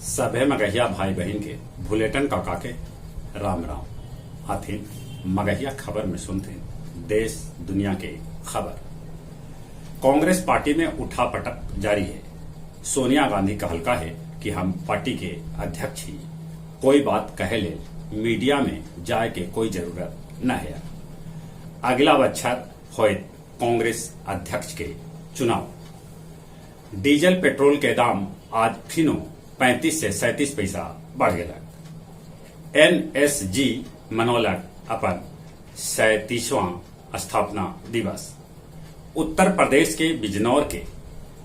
सभे मगहिया भाई बहिन के भुलेटन काका के राम राम। आथिन मगहिया खबर में सुनथिन देश दुनिया के खबर। कांग्रेस पार्टी में उठापटक जारी है। सोनिया गांधी कहलका हे कि हम पार्टी के अध्यक्ष ही, कोई बात कहे लेल मीडिया में जाय के कोई जरूरत न है। अगला बच्छर होयत कांग्रेस अध्यक्ष के चुनाव। डीजल पेट्रोल के दाम आज फिनो 35 से 37 पैसा बढ़ गेलक। एनएसजी मनौलक अपन 37वां स्थापना दिवस। उत्तर प्रदेश के बिजनौर के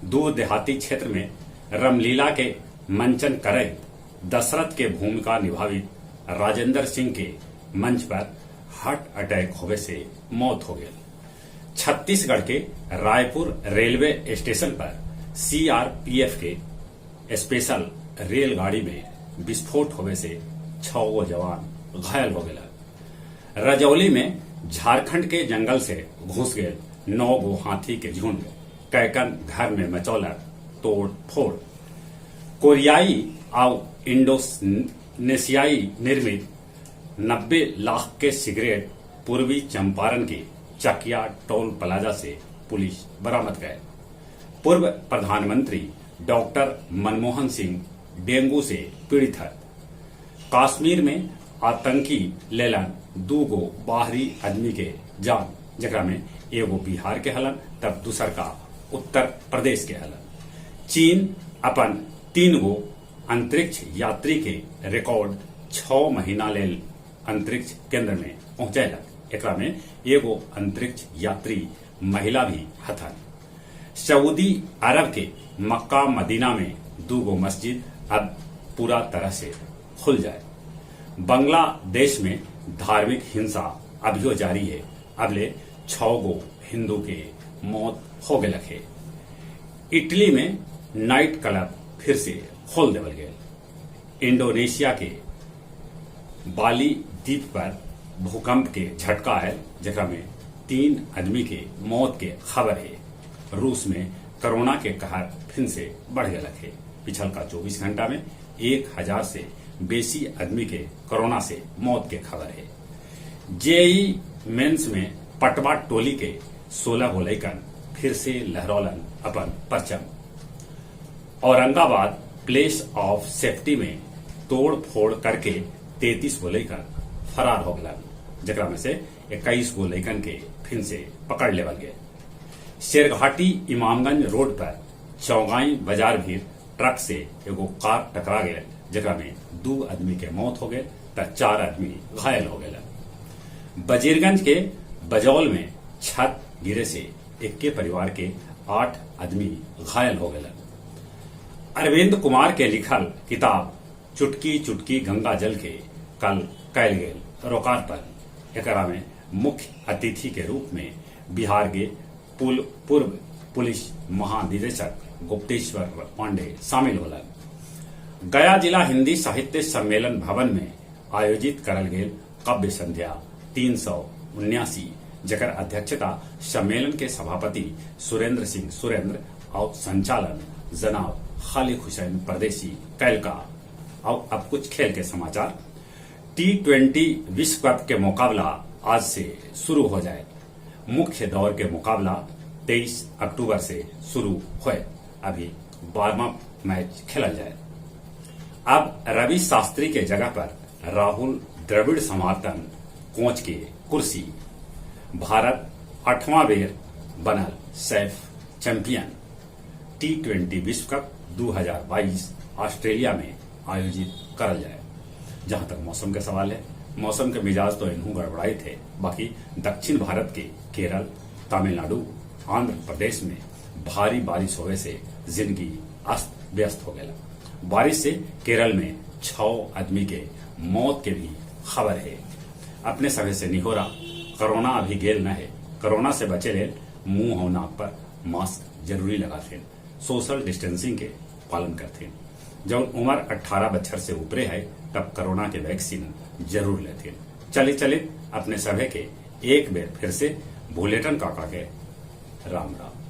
दूर देहाती क्षेत्र में रामलीला के मंचन करैत दशरथ के भूमिका निभावित राजेंद्र सिंह के मंच पर हार्ट अटैक होवे से मौत हो गेल। छत्तीसगढ़ के रायपुर रेलवे स्टेशन पर सीआरपीएफ के स्पेशल रेलगाड़ी में विस्फोट होवे से 6 गो जवान घायल हो गेल। रजौली में झारखंड के जंगल से घुस गेल 9 गो हाथी के झुंड, कैकन घर में मचौलक तोड़ फोड़। कोरियाई आउ इंडोनेशियाई निर्मित 90 लाख के सिगरेट पूर्वी चंपारण के चकिया टोल प्लाजा से पुलिस बरामद गए। पूर्व प्रधानमंत्री डॉक्टर मनमोहन सिंह डेंगू से पीड़ित है। कश्मीर में आतंकी लेलन 2 गो बाहरी आदमी के जान, जेकरा में एगो बिहार के हलन तब दूसर का उत्तर प्रदेश के हलन। चीन अपन 3 गो अंतरिक्ष यात्री के रिकॉर्ड 6 महीना लेल अंतरिक्ष केंद्र में पहुंचैलक। एकरा में एगो अंतरिक्ष यात्री महिला भी हथन। सऊदी अरब के मक्का मदीना में 2 गो मस्जिद अब पूरा तरह से खुल जाए। बांग्लादेश में धार्मिक हिंसा अभियो जारी है। अबले 6 गो हिंदू के मौत हो गए है। इटली में नाइट क्लब फिर से खोल देवल गए। इंडोनेशिया के बाली द्वीप पर भूकंप के झटका आयल, जेकरा में 3 आदमी के मौत के खबर है। रूस में कोरोना के कहर फिर से बढ़ गया है। पिछल का 24 घंटा में 1000 से बेसी आदमी के कोरोना से मौत के खबर है। जेईई मेंस में पटवा टोली के 16 गो लैकन फिर से लहरौलन अपन परचम। औरंगाबाद प्लेस ऑफ सेफ्टी में तोड़ फोड़ करके 33 गो लैकन फरार हो गलन, जेकरा में से 21 गो लैकन के फिर से पकड़ लेवल गए। शेरघाटी इमामगंज रोड पर चौगाई बाजार भी ट्रक से एगो कार टकरा गए, जेकरा में 2 आदमी के मौत हो गए त 4 आदमी घायल हो गए। वजीरगंज के बजौल में छत गिरे से एक परिवार के 8 आदमी घायल हो गए। अरविंद कुमार के लिखल किताब चुटकी चुटकी गंगा जल के कल कैल गेल लोकार्पण। एकरा में मुख्य अतिथि के रूप में बिहार के पूर्व पुलिस महानिदेशक गुप्तेश्वर पांडे शामिल होलन। गया जिला हिंदी साहित्य सम्मेलन भवन में आयोजित करल गेल काव्य संध्या 379, जकर अध्यक्षता सम्मेलन के सभापति सुरेंद्र सिंह सुरेंद्र और संचालन जनाब खालिद हुसैन परदेसी कैलका। और अब कुछ खेल के समाचार। T20 विश्व कप के मुकाबला आज से शुरू हो जाए। मुख्य दौर के मुकाबला 23 अक्टूबर से शुरू होए। अभी 12वां मैच खेलल जाए। अब रवि शास्त्री के जगह पर राहुल द्रविड़ संभालतन कोच के कुर्सी। भारत 8वां बेर बनल सैफ चैंपियन। T20 विश्व कप 2022 ऑस्ट्रेलिया में आयोजित करल जाए। जहां तक मौसम के सवाल है, मौसम के मिजाज तो इन्हों गड़बड़ाए थे। बाकी दक्षिण भारत के केरल, तमिलनाडु, आंध्र प्रदेश में भारी बारिश होवे से जिंदगी अस्त व्यस्त हो गया। बारिश से केरल में 6 आदमी के मौत के भी खबर है। अपने सभे से निहोरा, कोरोना अभी गेल न है। कोरोना से बचे लेल मुंह और नाक पर मास्क जरूरी लगाथे, सोशल डिस्टेंसिंग के पालन करथे। जब उम्र 18 बछर से ऊपरे है तब कोरोना के वैक्सीन जरूर लेते। चले चले अपने सभे के एक बेर फिर से भुलेटन काका के राम राम।